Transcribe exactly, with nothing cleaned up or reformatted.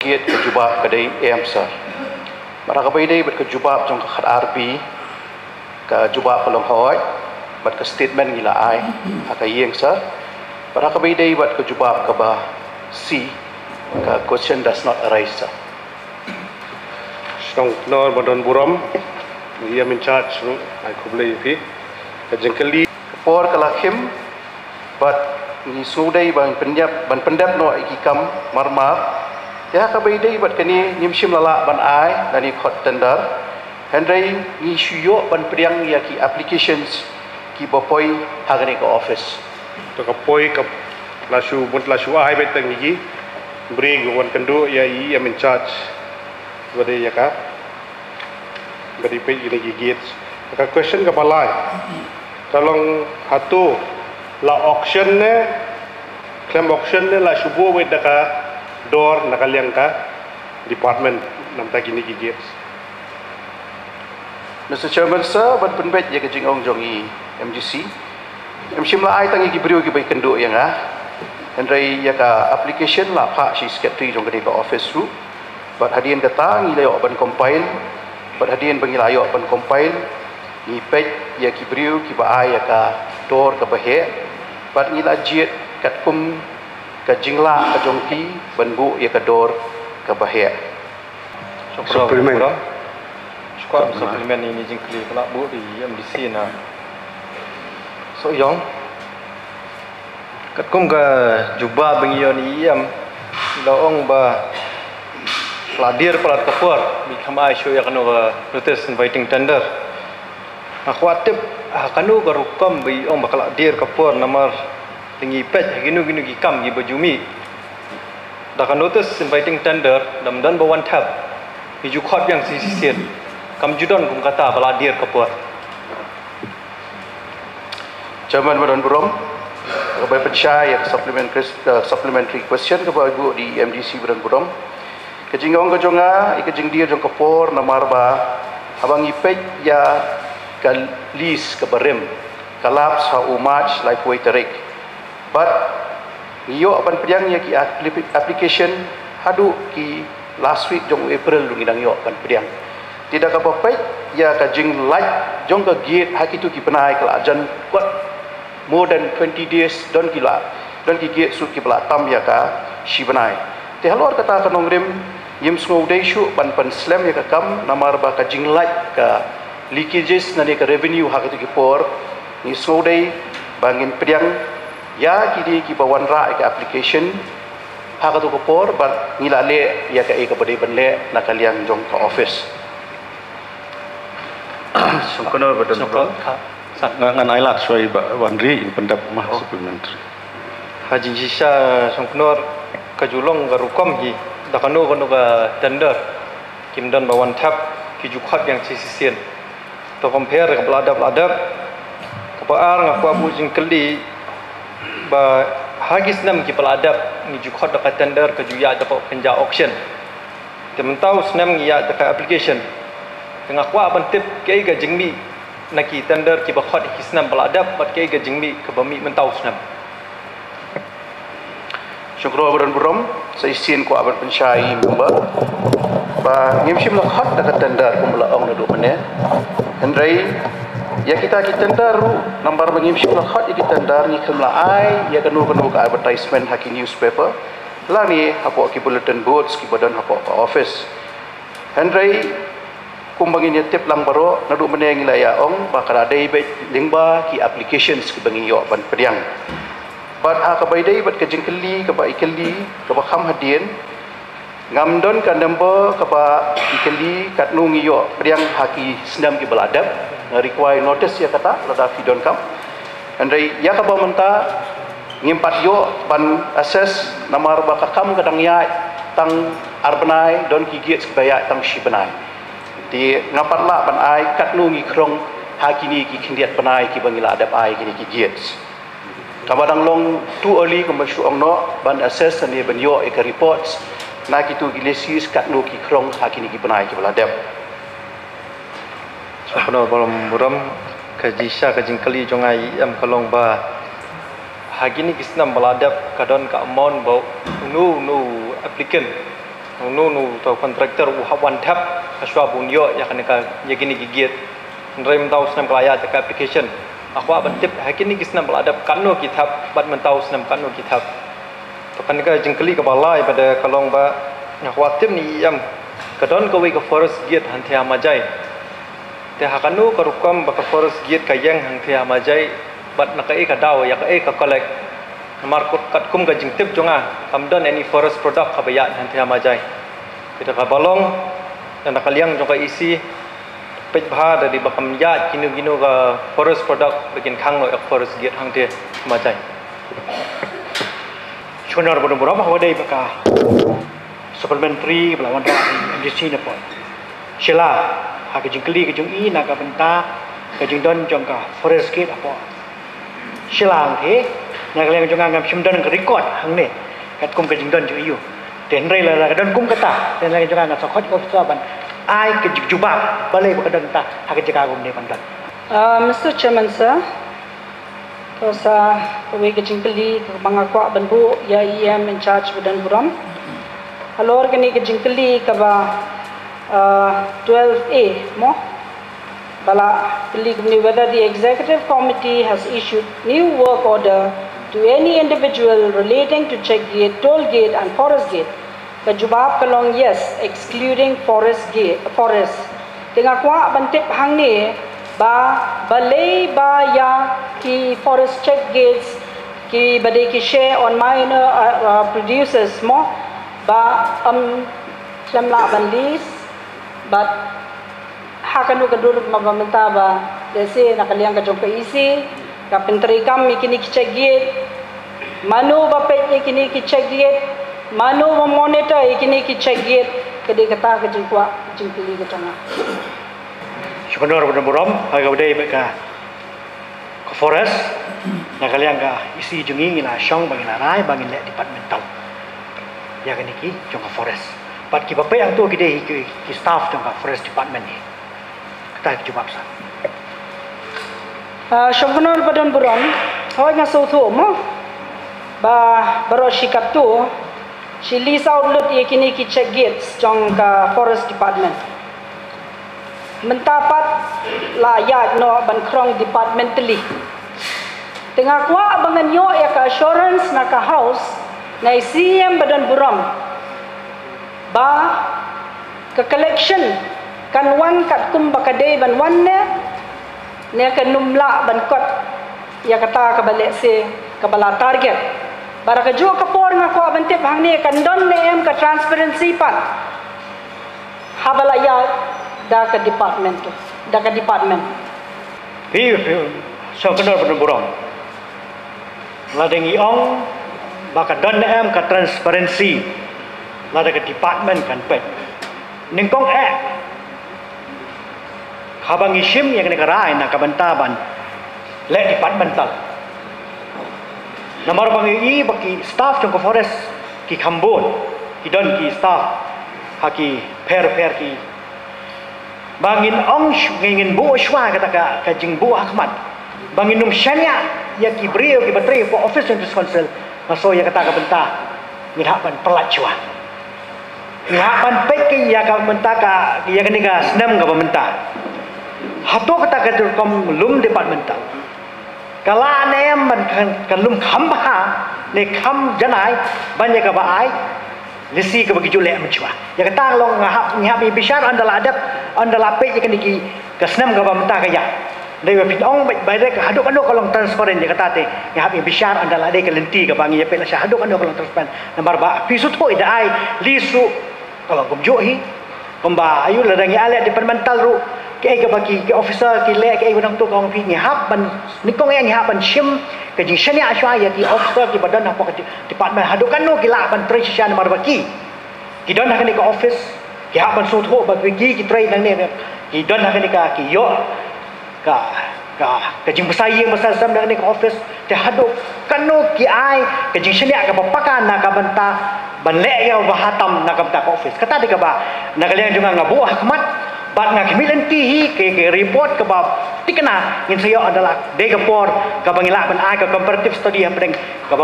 Jied ka jubab ka dei em sir. Bad ha kaba ïadei bad ka jubab jong ka khat ar B, ka jubab ka long hooid, bad ka statement ngi la ai ha ka ïing sir. Bad ha kaba ïadei bad ka jubab kaba C, ka question does not arise sir. Shnong Khnor ba don burom, ïa in charge ruh ai khublei ïa phi. Ka jingkylli ka por ka la khim, bad ngi sngewdei ban pyndep, ban pyndep noh ïa ki kam marmar. Ïa kaba ïadei bad kane ngim shym la lah ban ai lane khot tender. Hynrei ngi shu ïoh ban pdiang ïa ki applications kiba poi ha kane ka office. To ka poi ka la shu, bun la shu ai beit tang ïa ki. Briew wan kynduh ïa i em in charge. Ba dei ïa ka. Ba dei peit ïa ki gates. Ka question kaba lai. Ka long hato la auction ne, khlem auction ne la shu buh beit da ka dor na ka liang ka department namar kine ki gates. Mister Chairman sir, ban pynbeit ïa ka jingong jong i M D C. Em shym la ai tang ïa ki briew kiba ïakynduh ïa nga. Hynrei ïa ka application la phah sha i secretary jong kane ka office ruh. Bad hadien kata ngi la ïoh ban compile. Bad hadien ba ngi la ïoh ban compile, ngi peit ïa ki briew kiba ai ïa ka dor kaba heh. Bad ngi la jied katkum ka jinglah ka jong ki ban buh ïa ka dor kaba heh. Supplement. Supplement. Supplement ïa kine ki jingkylli ba la buh da i M D C na Sohiong. Katkum ka jubab ba ngi ïoh na i E M, la ong ba la dier palat ka por, ba khlem ai shuh ïa kano ka notice inviting tender. Nga kwah tip ha kano ka rukom ba i ong ba ka la dier ka por namar ngi peit ha kino kino ki kam kiba ju mih. Da ka notice inviting tender, da ym don ba wan thep, ngi ju khot biang shisien. Kam ju don kum kata ba la dier ka por. Chairman ba don burom, kaba pynshai ïa ka supplementary, uh, supplementary question kaba buh da i M D C ba don burom. Ka jingong ka jong nga, ïa ka jingdier jong ka por namar ba haba ngi peit ïa ka lease kaba rim, ka lapse ha u March laiphew tarik. Bad ngi ïoh ban pdiang ïa ki application haduh ki last week jong u April ruh ngi dang ïoh ban pdiang. Te da kaba peit ïa ka jinglait jong ka gate ha kito ki bnai ka la jan kot more than twenty days, don ki la, don ki gate shuh kiba la tam ïa ka shi bnai. Te halor kata ka nongrim ngim sngewdei shuh ban pynslem ïa ka kam namar ba ka jinglait ka leakages lane ka revenue ha kito ki por. Ngi sngewdei ba ngin pdiang ïa kine kiba wanrah ïa ka application ha kato ka por bad ngi la leh ïa kaei kaba dei ban leh na ka liang jong ka office. Sngewkynnoh ba don. Sngewkynnoh. Ngan, ngan ai lad shuwa ba wan ri in pyndep ma supplementary. Ha jingshisha sngewkynnoh ka ju long ka rukom hi da kano kano ka tender kim don ba wan thep ki ju khot biang shisien. To compare kaba la dep la dep. Kaba ar nga kwah buh jingkylli ba ha ki snem kiba la dep ngi ju khot da ka tender ka ju ïaid da ka kynja auction. Te mynta u snem ngi ïaid da ka application. Te nga kwah ban tip kaei ka jingmih na ki tender kiba khot ha ki snem ba la dep bad kaei ka jingmih kaba mih mynta u snem. Shukor ba don burom, sa shisien kwah ban pynshai ïa i member ba ngim shym la khot da ka tender kumba la ong naduh mynne. Hynrei ïa kita ki tender ruh namar ba ngim shym la khot ïa ki tender ngi khlem la ai ïa kano kano ka advertisement ha ki newspaper lane hapoh ki bulletin boards kiba don hapoh ka office. Hynrei kumba ngin ïa tip lang baroh naduh mynne ngi la ïa ong ba ka la dei beit lyngba ki applications kiba ngi ïoh ban pdiang. Bad ha kaba ïadei bad ka jingkylli kaba i kylli kaba kham hadien, ngam don ka number kaba i kylli katno ngi ïoh pdiang ha ki snem kiba la dep. Nga require notice ïa kata lada phi donkam. Hynrei ïa kaba mynta ngim pat ïoh ban assess namar ba ka kam ka dang ïaid tang ar bnai, don ki gates kiba ïaid tang shi bnai. Te ngam pat lah ban ai katno ngi khrong ha kine ki khyndiat bnai kiba ngi la dep ai kine ki gates. Kaba dang long too early kumba shu ong noh ban assess ne ban ïoh ïa ka reports na kito ki lessees katno ki khrong ha kine ki bnai kiba la dep. Sngewkynnoh ba don burom, ka jingshisha ka jingkylli jong nga i em ka long ba ha kine ki snem ba la dep ka don ka amount ba uno uno applicant Uno uno uto u contractor u hap wan thep hashwa ba un ïoh ïa kane ka, ïa kine ki gate. Hynrei mynta u snem ka la ïaid da ka application. Nga kwah ban tip ha kine ki snem ba la dep katno ki thep bad mynta u snem katno ki thep. To kane ka jingkylli kaba lai pat ka long ba nga kwah tip na i E M, ka don kawei ka forest gate hangtei ha Majai. Te ha kano ka rukom ba ka forest gate ka ïeng hangtei ha Majai, bad na kaei ka daw, ïa kaei ka collect? Namar katkum ka jingtip jong nga, kam don any forest product kaba ïaid hangtei ha Majai. Te kaba long, na ka liang jong ka E C, peit bha, da dei ba kam ïaid kino kino ka forest product ba kin khang noh ïa ka forest gate hangtei ha Majai. Shuh kynnoh ba don burom, ha kaba ïadei bad ka supplementary ba la wanrah da i M D C na pdeng. Shisha, ha ka jingkylli ka jong i na ka bynta ka jingdon jong ka forest gate hapoh Shillong hi, na ka liang jong nga ngam shym don ka record hangne katkum ka jingdon jong i. Te hynrei lada ka don kum kata, te na ka liang jong nga ngan sa khot officer ban ai ka jubab balei ba ka don kata ha ka jaka kumne ban don. Uh, Mister Chairman, sir, to sa kawei ka jingkylli kaba nga kwah ban buh ïa i E M in charge ba don burom. Halor kane ka jingkylli kaba, uh, twelve A mo, ba la kylli kumne whether the executive committee has issued new work order to any individual relating to check gate, toll gate and forest gate. Ka jubab ka long yes, excluding forest gate, forest. Te nga kwah ban tip hangne ba balei ba ïa ki forest check gates, kiba dei ki share on minor, uh, uh, producers mo, ba ym khlem lah ban lease, bad ha kano ka dur ma ba mynta ba, let's say, na ka liang ka jong ka E C ka pyntreikam ïa kine ki check gate, mano ba peit ïa kine ki check gate, mano ba monitor ïa kine ki check gate? Ka dei kata ka jingkwah jingkylli ka jong nga. Shuh kynnoh ba don burom, ha kaba ïadei bad ka ka forest, na ka liang ka E C jong ngi ngi la shong ba ngi la rai ba ngin leh departmental ïa kine ki jong ka forest. Bad kiba peit hangto ki dei hi ki, ki staff jong ka forest department hi. Kata ka jubab sa. Ah, shuh kynnoh ba don burom, hooid nga sngewthuh mo ba baroh shi katto shi lease out lut ïa kine ki check gates jong ka forest department. Mynta pat la ïaid noh ban krong departmentally. Te nga kwah ba ngan ïoh ïa ka assurance na ka House, na i C E M ba don burom, ba ka collection kan wan katkum ba ka dei ban wan ne, ne kan ym lah ban kot ïa kata kaba lehse kaba la target. Bad ha kajuh ka por nga kwah ban tip hangne kan don ne em ka transparency pat haba la ïaid da ka department, da ka department. Phi, phi, sngewkynnoh ba don burom. Lada ngi ong ba ka don ne em ka transparency, lada ka department kan peit, nyngkong eh haba ngi shim ïa kane ka rai na ka bynta ban leh departmental. Namar ba ngi i ba ki staff jong ka forest ki kham bun, ki don ki staff ha ki pher pher ki. Ba ngin ong shu-, ngin, ngin buh shuwa kata ka, ka jingbuh ha khmat. Ba ngin ym shaniah ïa ki briew kiba trei hapoh office jong district council, nga sngew ïa kata ka bynta ngin hap ban pyllait shuwa. Ngi hap ban peit ki ïa ka mynta ka, ïa kane ka snem kaba mynta. Hato kata ka rukom lum departmental ka lah ne em ban kan, kan lum kham bha ne kham janai ban ïa kaba ai lisi kaba ki ju leh mynshuwa. Ïa kata ka long nga hap, ngi hap ïa bishar ynda la dep, ynda la peit ïa kane ki, ka snem kaba mynta ka ïa. Dei ba phin ong ba, ba dei ka haduh kano ka long transparent ïa kata te ngi hap ïa bishar ynda la dei ka lynti kaba ngi ïa peit lashai haduh kano ka long transparent. Namar ba phi shu thuh ïa da ai li shu ka long kumjuh hi. Kumba ayu lada ngi ai leh departmental ruh, kiei kaba ki, ki officer ki leh, kiei ba nangtu ka ong phi, ngi hap ban, nyngkong eh ngi hap ban shim ka jingshaniah shuwa ïa ki officer kiba don hapoh ka department haduh kano ki lah ban trei shisha namar ba ki, ki don ha kane ka office, ki hap ban sngewthuh ba ki, ki trei nangne, ki don ha kane ka, ki ïoh ka, ka, ka jingbsa ïing bsa sem na kane ka office, te haduh kano ki ai ka jingshaniah kaba paka na ka bynta ban leh ïa kaba bha tam na ka bynta ka office. Kata dei kaba na ka liang jong nga nga buh ha khmat bad nga khmih lynti hi ka, ka report kaba thikna ngin sa ïoh ynda la dei ka por kaba ngi lah ban ai ka comparative study hapdeng kaba